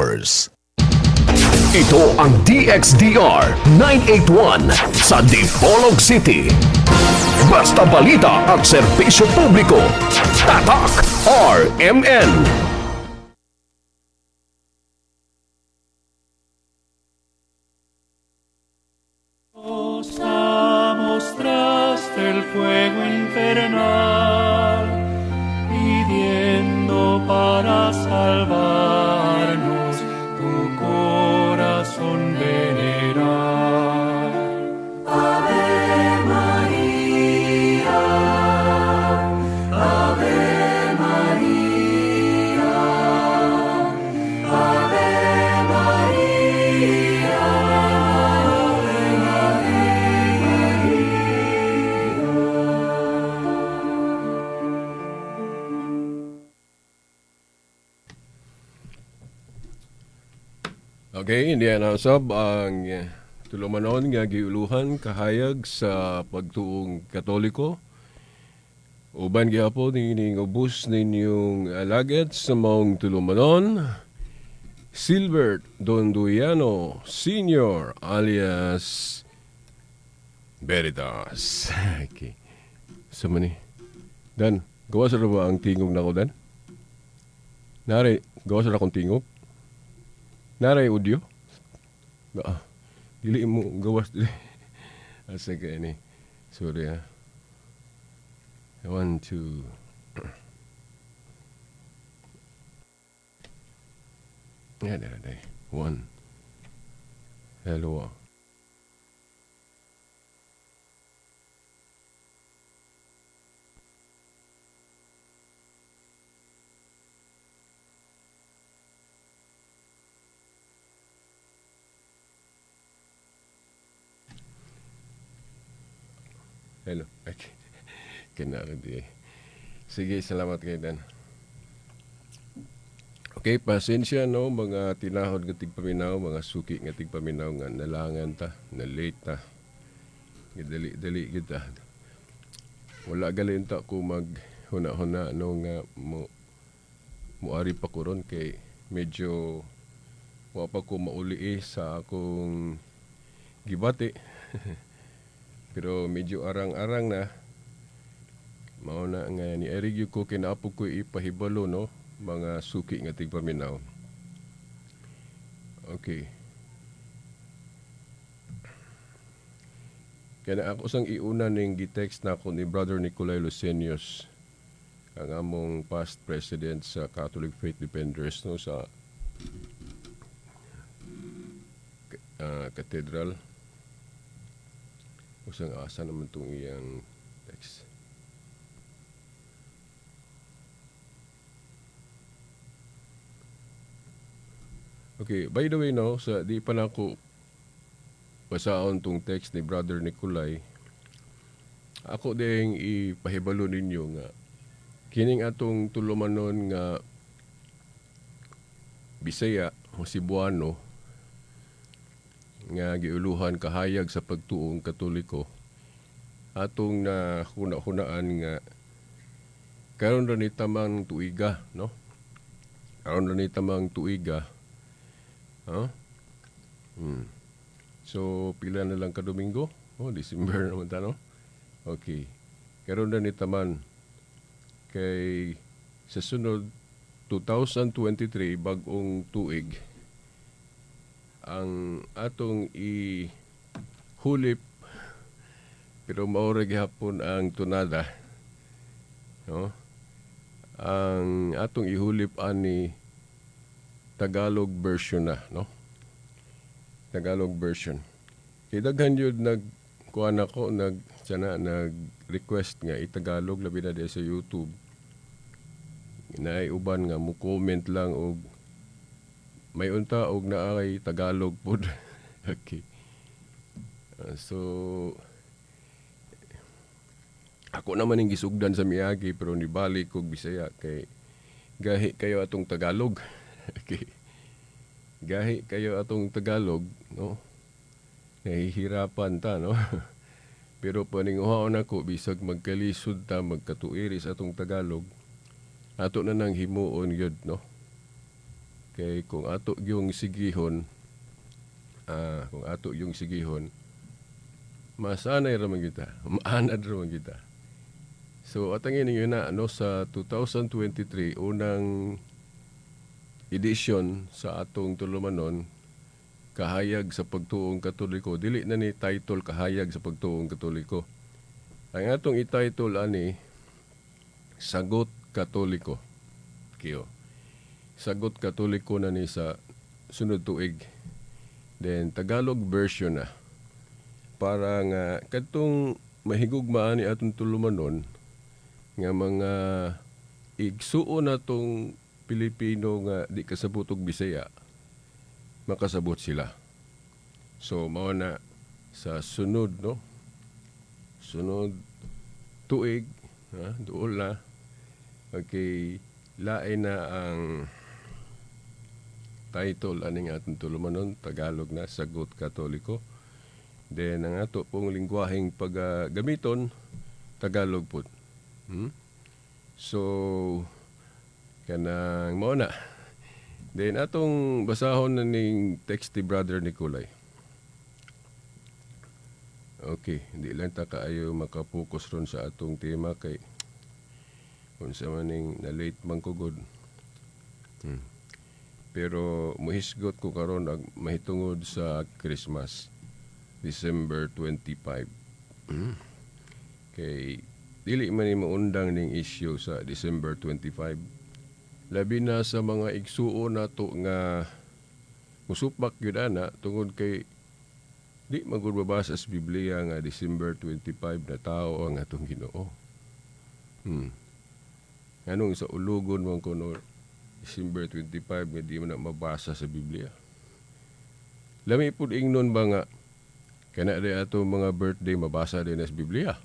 hours. Ito ang DXDR 981 sa Dipolog City. Basta balita at serbisyo publiko. Tatak RMN. Nos mostraste el fuego infernal, pidiendo para salvarnos tu corazón veneral. Ave María, Ave María, Ave María, Ave María. Okay, hindi na usab ang tulumanon nga giuluhan kahayag sa pagtuong Katoliko. Uban gihapon niining ubos ninyong alagad sa maong tulumanon. Silbert Donduiano Sr. alias Veritas. Okay. Sa man ni? Dan, gawa sa ba ang tingog nako, Dan? Nari, gawa sa akong tingog? Naray audio? Ah, dili mo gawas dili. Asa ka ini? Sorry ah. One, two. Yeah, there, there. One. Hello. Hello. Okay. Kinardi. Sige, salamat kay Dan. Okay, pasensya no, mga tinahod nga tigpaminaw, mga suki nga tigpaminaw nga nalangan ta, na late ta. Dali kita. Wala galin ta ko mag huna-huna no nga mo muari pa ko ron kay medyo wa pa ko mauli sa akong gibati. Pero medyo arang-arang na. Mao na nga ni Eric ko kinapo ko ipahibalo no mga suki nga tigpaminaw. Okay. Kaya na ako sang iuna ning gitext na ako ni Brother Nicolay Lucenius, ang among past president sa Catholic Faith Defenders no sa Cathedral. Usang asa naman tong iyang text. Okay, by the way no, sa di pa na ako basaon tong text ni Brother Nicolay. Ako ding ipahibalo ninyo nga kining atong tulumanon nga Bisaya o Cebuano nga giuluhan kahayag sa pagtuong Katoliko, atong na huna-hunaan nga karon ra ni tamang tuiga, no? Karon ra ni tamang tuiga. Huh? So pila na lang ka Domingo? Oh, December naman ta, no? Okay. Karon ra ni taman kay sa sunod 2023 bag-ong tuig ang atong ihulip, pero mao ra gihapon ang tunada, no? Ang atong ihulip ani Tagalog version na, no? Tagalog version. Kay daghan yun nag kuan ako, nag sana nag-request nga i-Tagalog, labi na di sa YouTube. Naay uban nga mo comment lang og may unta og naay Tagalog pod. Okay. So ako naman ang gisugdan sa miagi pero nibalik og Bisaya kay gahi kayo atong Tagalog. Okay. Gahi kayo atong Tagalog, no? Nahihirapan ta, no? Pero paninguhaon ako, bisag magkalisod ta, magkatuiris atong Tagalog, ato na nang himuon yun, no? Kay kung ato yung sigihon, kung ato yung sigihon, masanay ra man kita, maanad ra man kita. So atangin ninyo na ano sa 2023, unang edition sa atong tulumanon, Kahayag sa Pagtuong Katoliko. Dili na ni title Kahayag sa Pagtuong Katoliko. Ang atong i-title ani, Sagot Katoliko. Kiyo. Sagot Katoliko na ni sa sunod tuig. Then Tagalog version na. Para nga kadtong mahigugmaan ni atong tulumanon nga mga igsuon natong Pilipino nga di kasabot og Bisaya, makasabot sila. So mao na sa sunod, no, sunod tuig, ha, duol na. Okay, lain na ang title aning atong tulumanon, Tagalog na, Sagot Katoliko. Then ang ato pong lingwaheng paggamiton, Tagalog pud. So kanang mao na. Then atong basahon na ning text ni Brother Nicolay. Okay, hindi lang ta kaayo makapokus ron sa atong tema kay unsa man ning na-late man ko gud. Pero muhisgot ko karon ag mahitungod sa Christmas, December 25. Kay dili man ni maundang ning issue sa December 25. Labi na sa mga igsuon nato nga musupak gyud ana tungod kay di man gud mabasa sa Biblia nga December 25 na tao ang atong Ginoo. Anong sa ulugon man kuno December 25 nga di man na mabasa sa Biblia? Lami pud ingnon ba nga kana di ato mga birthday mabasa din sa Biblia?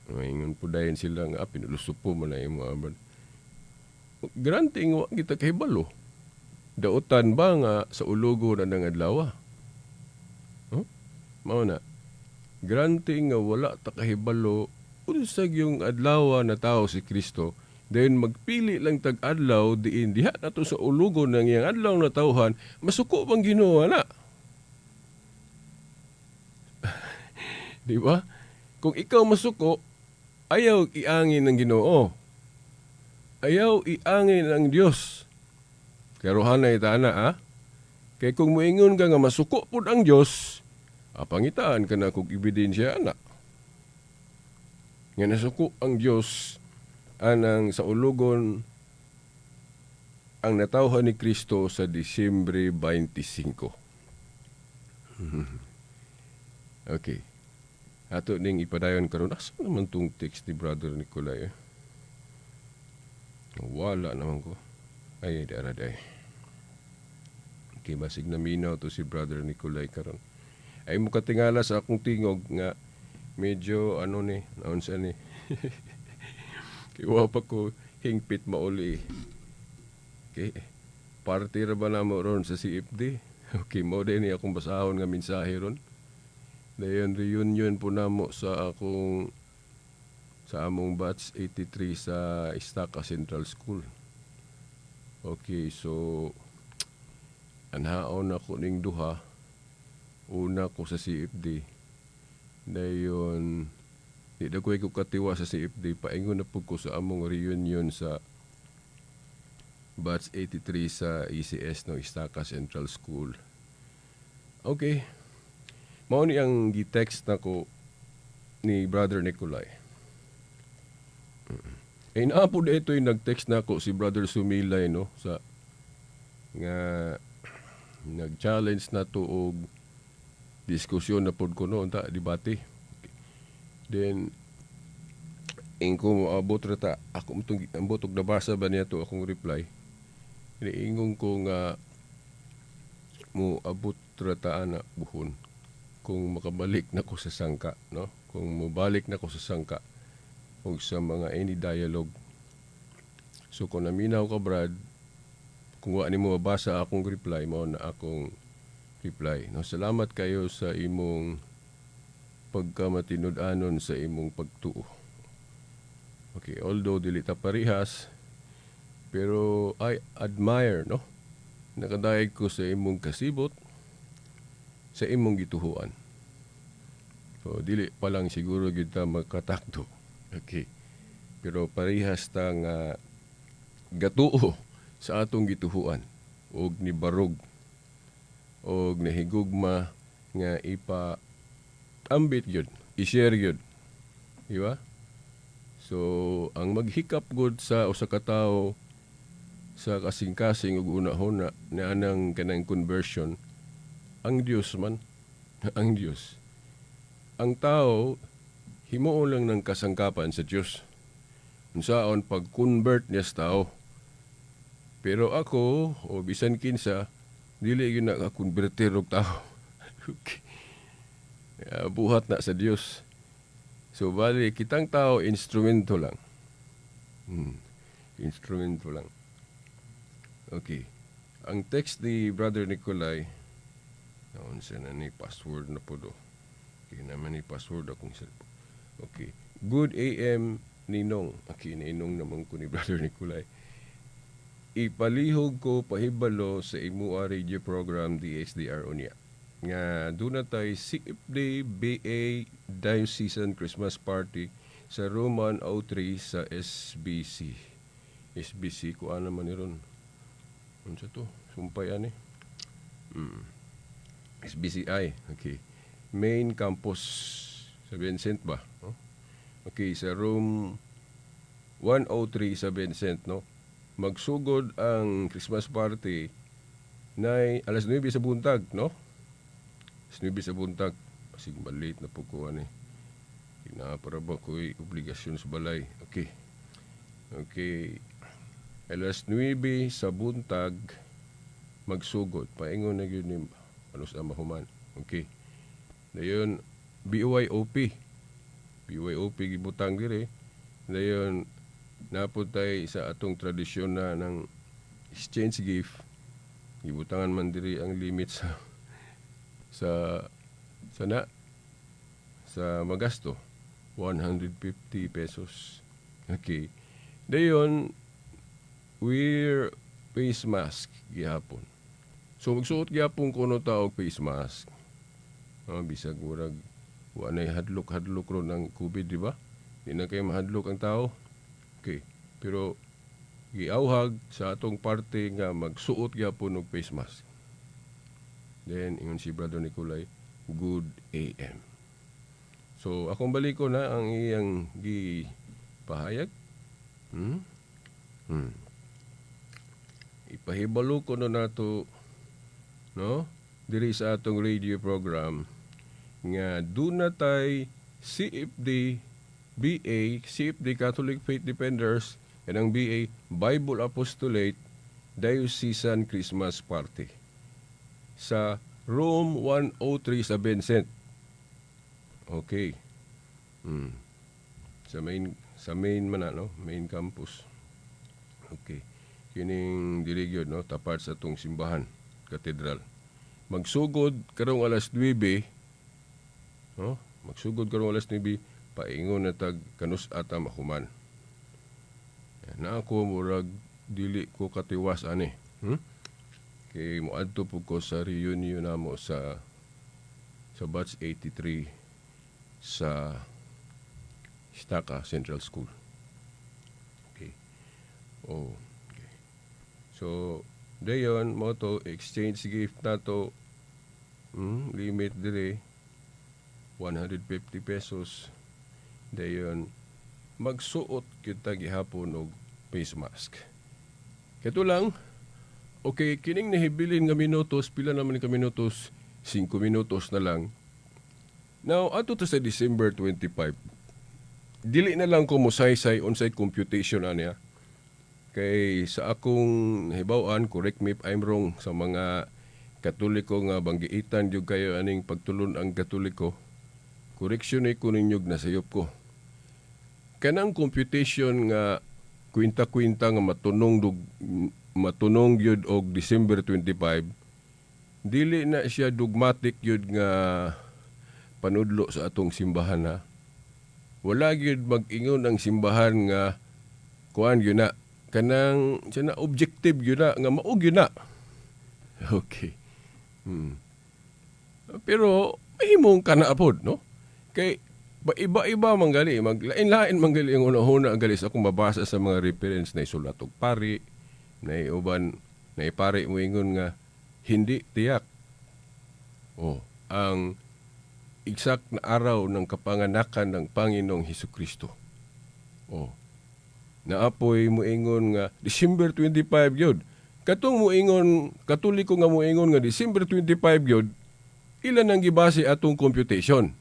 Maingon po dayon sila nga pinulosopo man na imo aban. Granting wa kita kahibalo. Dautan ba nga sa ulugo na ng adlaw? Huh? Mao na. Granting nga wala ta kahibalo unsa yung adlaw na tao si Kristo, then magpili lang tag adlaw diin diha nato sa ulugo ng iyang adlaw na tawhan, masuko bang Ginoo na? Di ba? Kung ikaw masuko, ayaw iangin ng Ginoo. Ayaw iangin ng Dios. Pero hanay ta na, ha? Kay kung moingon ka nga masuko pud ang Dios, pangitaan ka na kog ebidensya ana. Nga nasuko ang Dios anang sa ulugon ang natawhan ni Kristo sa Disyembre 25. Okay. Ato ning ipadayon karon. Asa naman tong text ni Brother Nicolay? Eh? Wala naman ko. Ay, ay, dara, day. Okay, basig na minaw to si Brother Nicolay karon. Ay mo katingala sa akong tingog nga medyo ano ni, naunsa ni. Kay wa pa ko hingpit mauli. Okay. Party ra ba namo ron sa CFD? Okay, mo din ni akong basahon nga mensahe ron. Dayon reunion po namo sa among batch 83 sa Estaca Central School. Okay, so anhaon ako ning duha. Una ko sa CFD. Dayon di na ko katiwa sa CFD, paingon na pud ko sa among reunion sa batch 83 sa ECS, no, Estaca Central School. Okay. Mao ni ang gi-text nako ni Brother Nicolay. Eh naa po ito yung nag-text nako si Brother Sumilay, no, sa nga nag-challenge na to og diskusyon na pod ko, no, unta debate. Okay. Then ingko mo abot ra ta ako mutong ambot og nabasa ba niya to akong reply. Iniingon ko nga mo abot ra ta ana buhon kung makabalik na ko sa sangka, no? Kung mobalik na ko sa sangka og sa mga any dialogue. So kung naminaw ka, Brad, kung wa nimo mabasa akong reply, mao na akong reply. No, salamat kayo sa imong pagkamatinud-anon sa imong pagtuo. Okay, although dili ta parehas, Pero I admire, no? Nakadayeg ko sa imong kasibot, sa imong gituhuan. So dili pa lang siguro kita magkatakdo. Okay. Pero parehas ta nga gatuo sa atong gituhuan og nibarog og nahigugma nga ipa ambit gyud, i-share gyud. Di ba? So, ang maghikap gud sa usa ka tawo sa kasing-kasing ug una-huna na anang kanang conversion, ang Dios man, ang Dios. Ang tao himuon lang ng kasangkapan sa Dios. Unsaon pag-convert niya sa tao. Pero ako o bisan kinsa, dili gyud na ka-converter og tao. Okay. Buhat na sa Dios. So bali kitang tao instrumento lang. Instrumento lang. Okay. Ang text ni Brother Nicolai, naunsa na ni password na po do. Okay, naman ni password akong cellphone. Okay. Good AM, Ninong. Okay, Ninong naman ko ni Brother Nicolai. Ipalihog ko pahibalo sa imua radio program DXDR unya. Nga duna tay CFD BA Diocesan Christmas Party sa Room 103 sa SBC. SBC ko ano man ni ron. Unsa to? Sumpay ani. SBCI. Okay. Main campus sa Vincent ba? No? Okay, sa room 103 sa Vincent, no? Magsugod ang Christmas party na alas 9 sa buntag, no? Alas 9 sa buntag. Basig malate na po ko ani. Naa para ba ko'y obligasyon sa balay. Okay. Okay. Alas 9 sa buntag magsugod. Paingon na gyud ni ano sa mahuman. Okay. Dayon BYOP. BYOP gibutang dire. Dayon napud tay sa atong tradisyon na ng exchange gift. Gibutangan man diri ang limit sa na sa magasto, 150 pesos. Okay. Dayon wear face mask gihapon. So magsuot gihapon kuno ta og face mask. Ah, bisag murag wa nay hadlok-hadlok ron ng COVID, di ba? Di na kay mahadlok ang tao. Okay. Pero giawhag sa atong parte nga magsuot gihapon og face mask. Then ingon si Brother Nicolai, good AM. So akong baliko na ang iyang gipahayag. Ipahibalo ko na nato, no, diri sa atong radio program nga duna tay CFD BA, CFD Catholic Faith Defenders, and ang BA Bible Apostolate Diocesan Christmas Party sa Room 103 sa Vincent. Okay. Sa main man na, no? Main campus. Okay. Kining diri gyud, no, tapat sa atong simbahan, katedral. Magsugod karong alas 9, no? Magsugod karong alas 9, paingon na tag kanus ata mahuman. Na ako murag dili ko katiwas ani. Kay moadto po ko sa reunion namo sa batch 83 sa Staka Central School. Okay. Oh, okay. So, dayon mo to exchange gift nato, limit dire 150 pesos. Dayon magsuot kita gihapon og face mask. Kato lang. Okay, kining nahibilin nga minutos, pila naman ka minutos? 5 minutos na lang. Now, ato to sa December 25. Dili na lang ko mosaysay unsay computation aniya. Kay sa akong nahibaw-an, correct me if I'm wrong sa mga Katoliko nga banggiitan gyud kayo aning pagtulon ang Katoliko. Correction ni ko ninyo, nasayop ko. Kanang computation nga kwinta-kwinta nga matunong gyud og December 25, dili na siya dogmatic gyud nga panudlo sa atong simbahan, ha. Wala gyud mag-ingon ang simbahan nga kuan gyud na. Kanang siya na objective yun na nga mao gyud na. Okay. Pero mahimong kana pod, no? Kay ba iba-iba man gali, maglain-lain man gali ang una-una gali sa akong mabasa sa mga reference na isulat og pari, na uban na ipari moingon nga hindi tiyak. Oh, ang exact na araw ng kapanganakan ng Panginoong Hesukristo. Oh. Naapoy moingon nga December 25 gyud. Katong moingon, Katoliko nga moingon nga December 25 gyud, ilan ang gibase atong computation?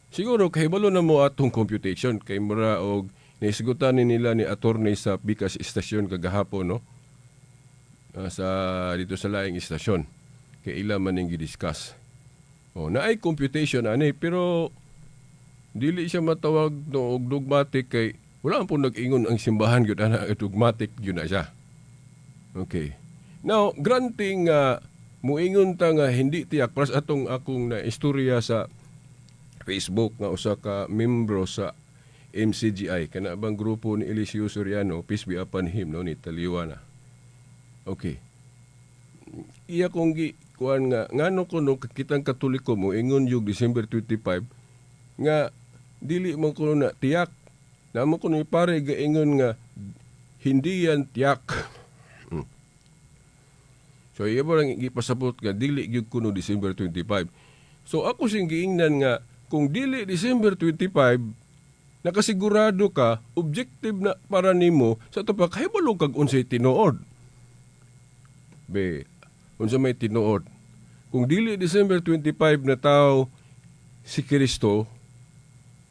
Siguro kahibalo na mo atong computation kay mura og naisgutan ni nila ni attorney sa Bikas Istasyon kagahapon, no? Sa dito sa laing istasyon kay ila man ning gidiscuss. Oh, naay computation ani, pero dili siya matawag, no, og dogmatic kay wala man po nag-ingon ang simbahan gyud ana dogmatic gyud na siya. Okay. Now, granting nga muingon ta nga hindi tiyak para sa atong akong na istorya sa Facebook nga usa ka membro sa MCGI, kana bang grupo ni Eliseo Soriano, peace be upon him, no, ni Taliwana. Okay. Iya kong gi kuan nga ngano kuno kitang Katoliko mo ingon yung December 25 nga dili man kuno na tiyak. Namo kuno pare gaingon nga hindi yan tiyak. So iya ba lang gipasabot nga dili gyud kuno December 25. So ako sing giingnan nga kung dili December 25, nakasigurado ka, objective na para nimo sa ato pa kahibalo kag unsay tinuod. Be, unsa may tinuod? Kung dili December 25 na tao si Kristo,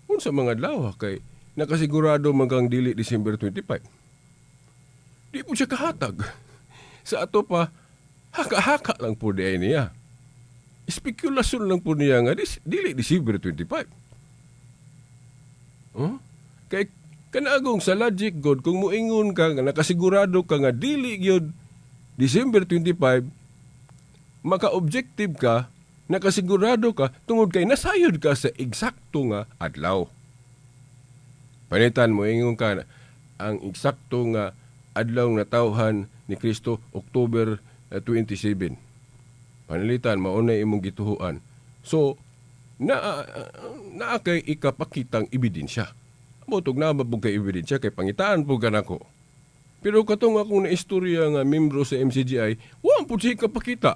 unsa mga adlaw kay nakasigurado man kang dili December 25? Di po siya kahatag. Sa ato pa, haka-haka lang po di ay niya. Spekulasyon lang po niya nga dili December 25. Huh? Kay kanaagong sa logic god, kung muingon ka nga nakasigurado ka nga dili gyud December 25, maka-objective ka, nakasigurado ka tungod kay nasayod ka sa eksakto nga adlaw. Panitan mo ingon ka ang eksakto nga adlaw nga natawhan ni Kristo, October 27. Panalitan mao na imong gituhuan. So na naa kay ikapakitang ebidensya. Mo tug naa ba kay ebidensya kay pangitaan po kanako. Pero katong akong naistorya nga membro sa MCGI, wa po siya kapakita.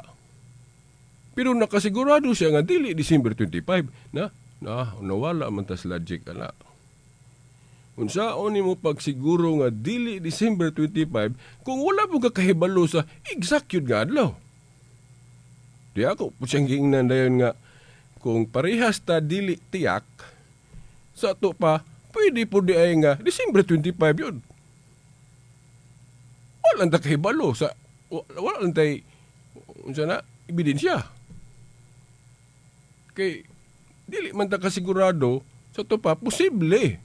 Pero nakasigurado siya nga dili December 25 na na nawala man tas logic ana. Unsaon nimo pagsiguro nga dili December 25 kung wala po ka kahibalo sa exact yun nga adlaw? Di ako po siyang giingnan dayon nga kung parehas ta dili tiyak, sa ato pa pwede po di ay nga December 25 yun. Wala ta kahibalo sa wala lang tay unsa na ebidensya. Kay dili man ta kasigurado sa ato pa, posible.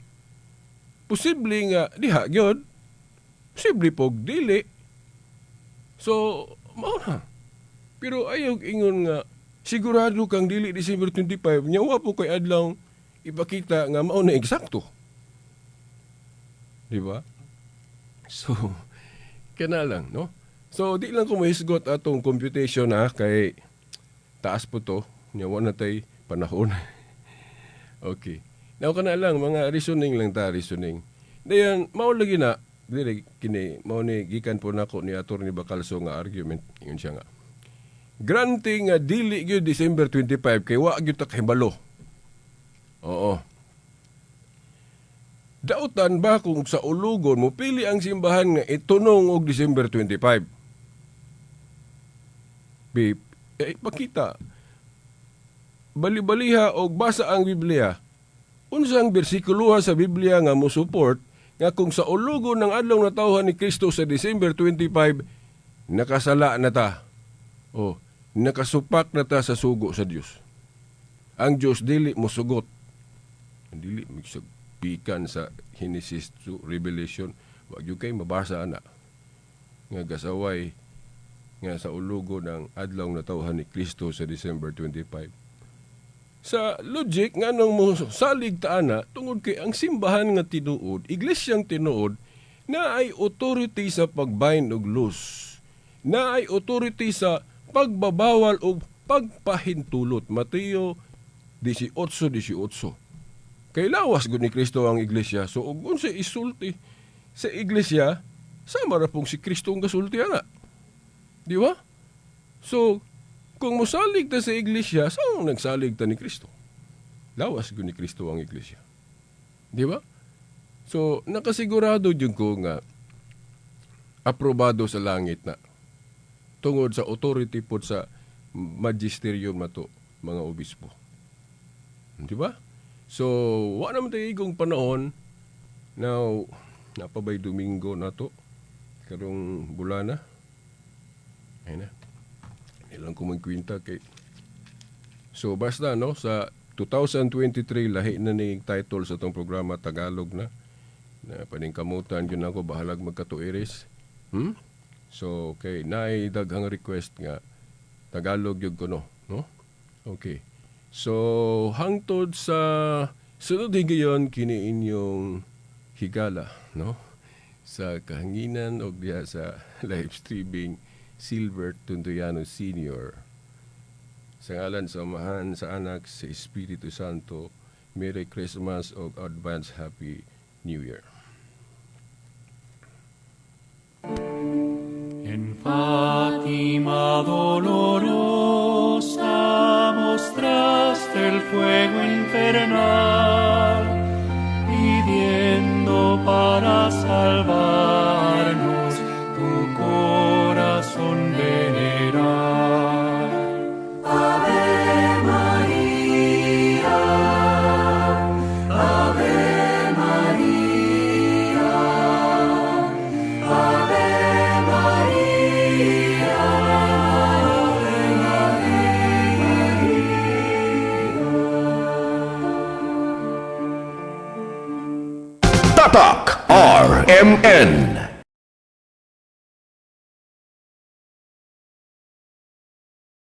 Posible nga diha gyud. Posible pog dili. So, mao na. Pero ayaw ingon nga sigurado kang dili December 25 nya wa po kay adlaw ipakita nga mao na eksakto. Di ba? So, kana lang, no? So, di lang ko mahisgot atong computation ha, kay taas po to. Nya wa na tay panahon. Okay. Now, kana lang, mga reasoning lang ta, reasoning. Dayan, mao lagi na, dili, kini, mao ni, gikan po nako ni Atty. Bacalso nga argument, yun siya nga. Granting nga dili gyud December 25 kay wa gyud ta kahibalo. Oo. Dautan ba kung sa ulugon mo pili ang simbahan nga itunong og December 25? Bi, eh, pakita. Bali-baliha og basa ang Biblia. Unsang bersikuloha sa Biblia nga mo support nga kung sa ulugon ng adlaw na tawhan ni Kristo sa December 25, nakasala na ta? O, nakasupak na ta sa sugo sa Dios. Ang Dios dili mo sugot. Dili pikan sa Genesis to Revelation. Wag gyud kay mabasa ana nga gasaway nga sa ulugo ng adlaw na tawhan ni Kristo sa December 25. Sa logic nga nung mo salig ta ana tungod kay ang simbahan nga tinuod, iglesyang tinuod, Naay authority sa pag-bind og loose. Naay authority sa pagbabawal og pagpahintulot. Mateo 18:18. Kay lawas gud ni Kristo ang iglesia. So ug unsa isulti sa iglesia, sama ra pong si Kristo ang gasulti ana. Di ba? So kung mosalig ta sa iglesia, saan nagsalig ta ni Kristo? Lawas gud ni Kristo ang iglesia. Di ba? So nakasigurado jud ko nga aprobado sa langit na tungod sa authority pod sa magisterium nato, mga obispo. Di ba? So, wa naman tayo igong panahon. Now, napabay Domingo na to. Karong bulana. Ay na. Ilang ko magkwinta kay. So, basta no, sa 2023, lahi na ni title sa tong programa, Tagalog na. Na paningkamutan yun ako, bahalag magkatuiris. So, okay, naay daghang request nga Tagalog yun ko no, no? Okay. So, hangtod sa sunod higayon, kini inyong higala, no? Sa kahanginan o diha sa live streaming, Silver Tundoyano Sr. Sa ngalan sa Amahan, sa Anak, sa Espiritu Santo, Merry Christmas o advance Happy New Year. En Fátima dolorosa mostraste el fuego infernal, pidiendo para salvarnos tu corazón veneral. Ave María, Ave María, Ave María, Ave María. Tatak RMN.